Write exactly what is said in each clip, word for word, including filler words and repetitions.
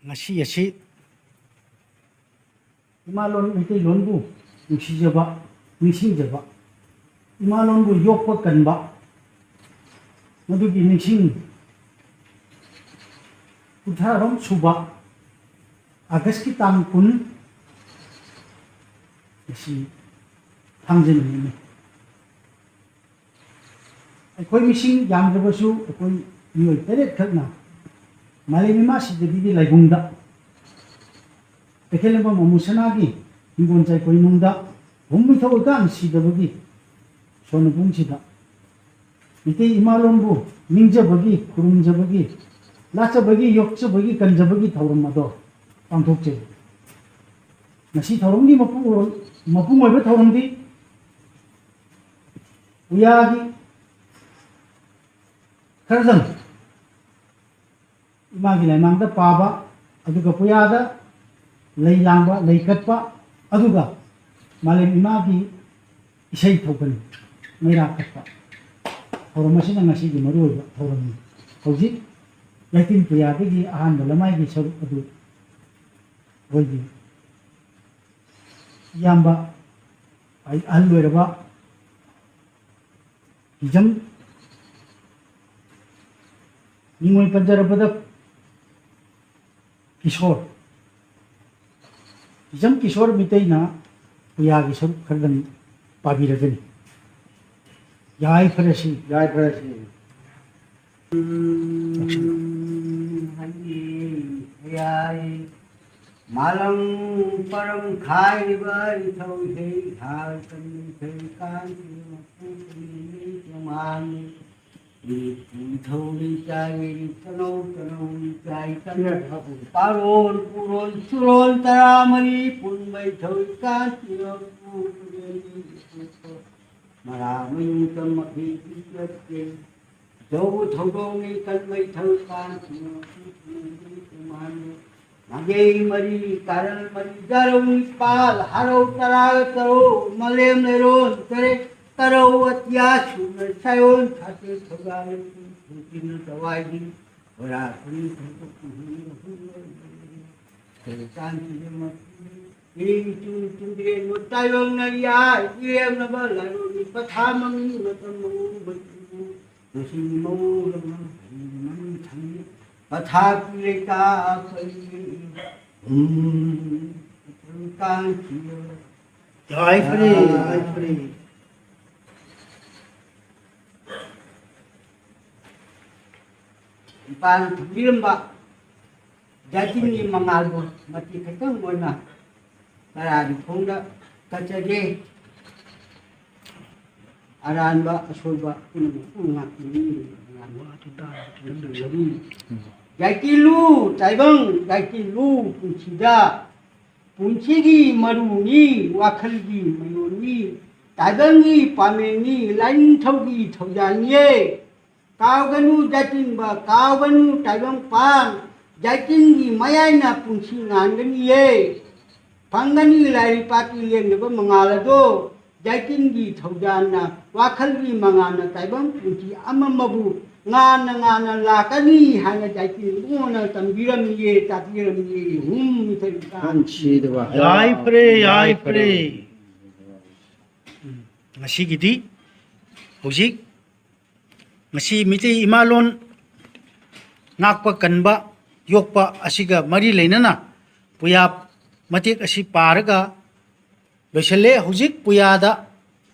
ꯉꯁꯤ ꯑꯁꯤ ꯏꯃꯥꯂꯣꯟ ꯃꯩꯇꯩꯂꯣꯟꯕꯨ ꯅꯨꯡꯁꯤꯖꯕ, ꯅꯤꯡꯁꯤꯡꯖꯕ, ꯏꯃꯥꯂꯣꯟꯕꯨ ꯌꯣꯛꯄ ꯀꯟꯕ, ꯃꯗꯨꯒꯤ ꯅꯤꯡꯁꯤꯡ ꯀꯨꯟꯊ꯭ꯔꯥꯔꯣꯝ ꯁꯨꯕ ꯑꯥꯒꯁꯀꯤ ꯇꯥꯡ ꯀꯨꯟ, ꯉꯁꯤ ꯊꯥꯡꯖ ꯅꯨꯃꯤꯠꯅꯤ꯫ ꯑꯩꯈꯣꯏ ꯃꯤꯁꯤꯡ ꯌꯥꯝꯗ꯭ꯔꯕꯁꯨ ꯑꯩꯈꯣꯏ ꯃꯤꯑꯣꯏ ꯇꯔꯦꯠꯈꯛꯅ ꯃꯥꯂꯦꯝ ꯏꯃꯥ ꯁꯤꯗꯕꯤꯒꯤ ꯂꯥꯏꯕꯨꯡꯗ, ꯀꯩꯊꯦꯜꯃꯐꯝ ꯑꯃꯨꯁꯅꯥꯒꯤ ꯍꯤꯡꯒꯣꯜ ꯆꯥꯏꯈꯣꯏꯅꯨꯡꯗ ꯍꯨꯝ ꯃꯤꯊꯧ ꯑꯣꯏꯀꯥꯟ ꯁꯤꯗꯕꯒꯤ ꯁꯣꯟꯅꯕꯨꯡꯁꯤꯗ ꯃꯤꯇꯩ ꯏꯃꯥꯂꯣꯟꯕꯨ ꯅꯤꯡꯖꯕꯒꯤ, ꯈꯨꯔꯨꯝꯖꯕꯒꯤ, ꯂꯥꯠꯆꯕꯒꯤ, ꯌꯣꯛꯆꯕꯒꯤ, ꯀꯟꯖꯕꯒꯤ ꯊꯧꯔꯝ ꯑꯗꯣ ꯄꯥꯡꯊꯣꯛꯆꯩ꯫ ꯉꯁꯤ ꯊꯧꯔꯝꯒꯤ ꯃꯄꯨꯡ ꯃꯄꯨꯡ ꯑꯣꯏꯕ ꯊꯧꯔꯝꯗꯤ ꯄꯨꯌꯥꯒꯤ ꯈꯔꯗꯪ ꯏꯃꯥꯒꯤ ꯂꯥꯏꯃꯥꯡꯗ ꯄꯥꯕ, ꯑꯗꯨꯒ ꯄꯨꯌꯥꯗ ꯂꯩ ꯂꯥꯡꯕ, ꯂꯩ ꯀꯠꯄ, ꯑꯗꯨꯒ ꯃꯥꯂꯦꯝ ꯏꯃꯥꯒꯤ ꯏꯁꯩ ꯊꯧꯒꯜ ꯃꯩꯔꯥ ꯀꯠꯄ ꯊꯧꯔꯝ ꯑꯁꯤꯅ ꯉꯁꯤꯒꯤ ꯃꯔꯨꯑꯣꯏꯕ ꯊꯧꯔꯝꯅꯤ꯫ ꯍꯧꯖꯤꯛ ꯂꯩꯇꯤꯟ ꯄꯨꯌꯥꯗꯒꯤ ꯑꯍꯥꯟꯕ ꯂꯃꯥꯏꯒꯤ ꯁꯔꯨꯛ ꯑꯗꯨ ꯑꯩꯈꯣꯏꯒꯤ ꯏꯌꯥꯝꯕ, ꯑꯩ ꯑꯍꯜ ꯑꯣꯏꯔꯕ ꯍꯤꯖꯝ ꯃꯤꯡꯑꯣꯏ ꯄꯟꯖꯔꯕꯗ ꯀꯤꯁꯣꯔ, ꯍꯤꯖꯝ ꯀꯤꯁꯣꯔ ꯃꯤꯇꯩꯅ ꯄꯨꯌꯥꯒꯤ ꯁꯔꯨꯛ ꯈꯔꯗꯪ ꯄꯥꯕꯤꯔꯒꯅꯤ꯫ ꯌꯥꯏꯐꯔꯁꯤ꯫ ꯌꯥꯏꯐꯔꯁꯤ꯫ ꯌꯥꯏ꯫ ꯃꯥꯂꯪ ꯄꯔꯪ ꯈꯥꯏꯔꯤꯕ ꯏꯊꯧ ꯏꯁꯩ ꯍꯥꯏ ꯀꯟꯕ ꯏꯁꯩ ꯀꯥꯡꯁꯤ ꯃꯄꯨ ꯀꯨꯝꯕꯤ ꯇꯣꯉꯥꯟ ꯏꯊꯧ ꯏꯆꯥꯏ ꯇꯅꯧ ꯇꯅꯧ ꯏꯆꯥꯏ ꯀꯟꯕ ꯄꯥꯔꯣꯟ ꯄꯨꯔꯣꯟ ꯆꯨꯔꯣꯟ ꯇꯔꯥꯃꯔꯤ ꯄꯨꯟꯕ ꯏꯊꯧ ꯏꯀꯥꯟꯁꯤ ꯃꯄꯨ ꯀꯨꯝꯕꯤ ꯃꯔꯥ ꯃꯌꯨꯡ ꯇꯝꯃꯛꯈꯤ ꯄꯤꯛꯂꯛꯈꯤ ꯇꯧꯕ ꯊꯧꯗꯣꯛꯅꯤ ꯀꯟꯕꯩ ꯊꯧ ꯀꯥꯟ ꯃꯥꯒꯩ ꯃꯔꯤ ꯀꯥꯔꯜ ꯃꯔꯤ ꯖꯥꯔꯧ ꯅꯤꯄꯥꯜ ꯍꯔꯧ ꯇꯔꯥꯒ ꯇꯔꯧ ꯃꯂꯦꯝ ꯂꯩꯔꯣꯟ ꯇꯔꯦꯠ ꯇꯔꯧ ꯑꯇꯤꯌꯥ ꯁꯨꯅ ꯁꯥꯌꯣꯟ ꯁꯥꯇꯦ ꯊꯧꯖꯥꯜ ꯊꯨꯡꯆꯤꯟꯅ ꯇꯋꯥꯏꯗꯤ ꯕꯣꯔꯥ ꯐꯨꯔꯤ ꯐꯨꯔꯤ ꯐꯨꯔꯤ ꯐꯨꯔꯤ ꯆꯥꯟꯕꯤꯗꯨꯅ ꯏꯔꯦꯡ ꯇꯨꯡ ꯇꯨꯡꯗ꯭ꯔꯦ ꯃꯨꯠꯇꯥꯏꯕꯪꯅ ꯌꯥꯏ ꯏꯔꯦꯝꯅꯕ ꯂꯥꯏꯔꯣꯟꯅꯤ ꯄꯊꯥ ꯃꯃꯤ ꯃꯇꯝ ꯃꯉꯨ ꯃꯇꯝ ꯃꯁꯤ ꯃꯧꯔ ꯃꯝ ꯊꯪ ꯄꯊꯥ ꯄꯤꯔꯦ ꯀꯥ ꯄꯩ ꯎꯝ ꯀꯥꯡ ꯈꯤꯌ ꯌꯥꯏꯐꯔꯦ, ꯌꯥꯏꯐꯔꯦ꯫ ꯏꯄꯥꯅ ꯊꯝꯕꯤꯔꯝꯕ ꯖꯥꯇꯤꯟꯒꯤ ꯃꯉꯥꯜꯕꯨ ꯃꯇꯦꯛ ꯈꯛꯇꯪ ꯑꯣꯏꯅ ꯇꯔꯥꯒꯤ ꯊꯣꯡꯗ ꯀꯠꯆꯒꯦ꯫ ꯑꯔꯥꯟꯕ ꯑꯁꯣꯏꯕ ꯄꯨꯝꯅꯃꯛꯄꯨ ꯉꯥꯛꯄꯤꯌꯨ꯫ ꯌꯥꯏꯇꯤꯜꯂꯨ ꯇꯥꯏꯕꯪ, ꯌꯥꯏꯇꯤꯜꯂꯨ ꯄꯨꯟꯁꯤꯗ꯫ ꯄꯨꯟꯁꯤꯒꯤ ꯃꯔꯨꯅꯤ, ꯋꯥꯈꯜꯒꯤ ꯃꯌꯣꯟꯅꯤ, ꯇꯥꯏꯕꯪꯒꯤ ꯄꯥꯃꯦꯟꯅꯤ, ꯂꯥꯏꯅꯤꯡꯊꯧꯒꯤ ꯊꯧꯖꯥꯜꯅꯤꯌꯦ꯫ ꯀꯥꯎꯒꯅꯨ ꯖꯥꯇꯤꯟꯕ, ꯀꯥꯎꯒꯅꯨ ꯇꯥꯏꯕꯪ ꯄꯥꯟ, ꯖꯥꯇꯤꯟꯒꯤ ꯃꯌꯥꯏꯅ ꯄꯨꯟꯁꯤ ꯉꯥꯟꯒꯅꯤꯌꯦ꯫ ꯐꯪꯒꯅꯤ ꯂꯥꯏꯔꯩꯄꯥꯛꯀꯤ ꯂꯦꯡꯗꯕ ꯃꯉꯥꯜ ꯑꯗꯣ, ꯖꯥꯇꯤꯟꯒꯤ ꯊꯧꯖꯥꯜꯅ, ꯋꯥꯈꯜꯒꯤ ꯃꯉꯥꯜꯅ ꯇꯥꯏꯕꯪ ꯄꯨꯟꯁꯤ ꯑꯃꯃꯕꯨ ꯉꯥꯟꯅ ꯉꯥꯟꯅ ꯂꯥꯛꯀꯅꯤ ꯍꯥꯏꯅ ꯖꯥꯇꯤꯟ ꯏꯕꯨꯡꯉꯣꯅ ꯇꯝꯕꯤꯔꯝꯃꯤꯌꯦ, ꯇꯥꯛꯄꯤꯔꯝꯃꯤꯌꯦ꯫ ꯍꯨꯝ, ꯏꯊꯛ ꯏꯈꯥ꯫ ꯌꯥꯏꯐꯔꯦ, ꯌꯥꯏꯐꯔꯦ꯫ ꯎꯝ, ꯉꯁꯤꯒꯤꯗꯤ ꯍꯧꯖꯤꯛ ꯉꯁꯤ ꯃꯤꯇꯩ ꯏꯃꯥꯂꯣꯟ ꯉꯥꯛꯄ ꯀꯟꯕ ꯌꯣꯛꯄ ꯑꯁꯤꯒ ꯃꯔꯤ ꯂꯩꯅꯅ ꯄꯨꯌꯥ ꯃꯇꯦꯛ ꯑꯁꯤ ꯄꯥꯔꯒ ꯂꯣꯏꯁꯤꯜꯂꯦ꯫ ꯍꯧꯖꯤꯛ ꯄꯨꯌꯥꯗ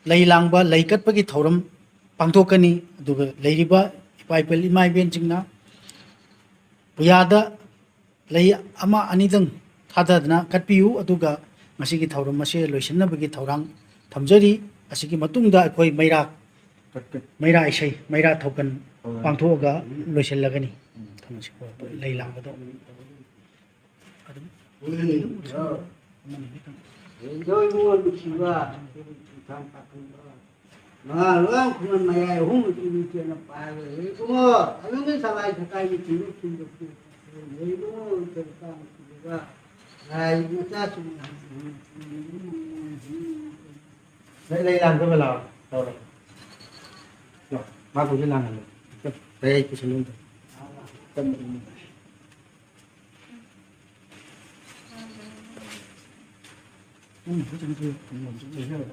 ꯂꯩ ꯂꯥꯡꯕ, ꯂꯩ ꯀꯠꯄꯒꯤ ꯊꯧꯔꯝ ꯄꯥꯡꯊꯣꯛꯀꯅꯤ꯫ ꯑꯗꯨꯒ ꯂꯩꯔꯤꯕ ꯏꯄꯥ ꯏꯄꯜ ꯏꯃꯥ ꯏꯕꯦꯟꯁꯤꯡꯅ ꯄꯨꯌꯥꯗ ꯂꯩ ꯑꯃ ꯑꯅꯤꯗꯪ ꯊꯥꯗꯗꯅ ꯀꯠꯄꯤꯌꯨ, ꯑꯗꯨꯒ ꯉꯁꯤꯒꯤ ꯊꯧꯔꯝ ꯑꯁꯤ ꯂꯣꯏꯁꯤꯟꯅꯕꯒꯤ ꯊꯧꯔꯥꯡ ꯊꯝꯖꯔꯤ꯫ ꯑꯁꯤꯒꯤ ꯃꯇꯨꯡꯗ ꯑꯩꯈꯣꯏ ꯃꯩꯔꯥ, ꯃꯩꯔꯥ ꯏꯁꯩ, ꯃꯩꯔꯥ ꯊꯧꯒꯜ ꯄꯥꯡꯊꯣꯛꯑꯒ ꯂꯣꯏꯁꯤꯜꯂꯒꯅꯤ꯫ ꯊꯝꯃꯁꯤꯀꯣ, ꯂꯩ ꯂꯥꯡꯕꯗꯣ ꯑꯗꯨꯝ꯫ ꯂꯩꯗꯧ ꯏꯕꯨꯡꯉꯣ ꯅꯨꯡꯁꯤꯕ, ꯃꯉꯥ ꯂꯣꯏ ꯈꯨꯃꯟ ꯃꯌꯥꯏ ꯑꯍꯨꯝ ꯏꯆꯦꯜ ꯏꯆꯦꯜꯅ ꯄꯥꯏꯔꯦ꯫ ꯏꯕꯨꯡꯉꯣ, ꯑꯗꯨꯒꯤ ꯁꯂꯥꯏ ꯁꯀꯥꯏꯒꯤ ꯊꯤꯟꯗꯣꯛ ꯊꯤꯟꯗꯣꯛ ꯏꯕꯨꯡꯉꯣ, ꯏꯆꯦꯜ ꯏꯆꯥ ꯅꯨꯡꯁꯤꯕ, ꯂꯥꯏ ꯃꯆꯥꯁꯤꯡ ꯂꯩ, ꯂꯩ, ꯂꯥꯡꯗꯕ ꯂꯥꯛꯑꯣ, ꯇꯧꯔꯣ꯫ ꯂꯥꯛꯑꯣ, ꯃꯥ ꯀꯧꯁꯤ ꯂꯥꯡꯍꯜꯂꯣ꯫ ꯂꯩ, ꯑꯩ ꯄꯨꯁꯤꯜꯂꯨ ꯑꯝꯇ꯫ ꯎꯝ, ꯐꯖꯅ ꯐꯖꯅ ꯐꯖꯅ ꯐꯖꯅ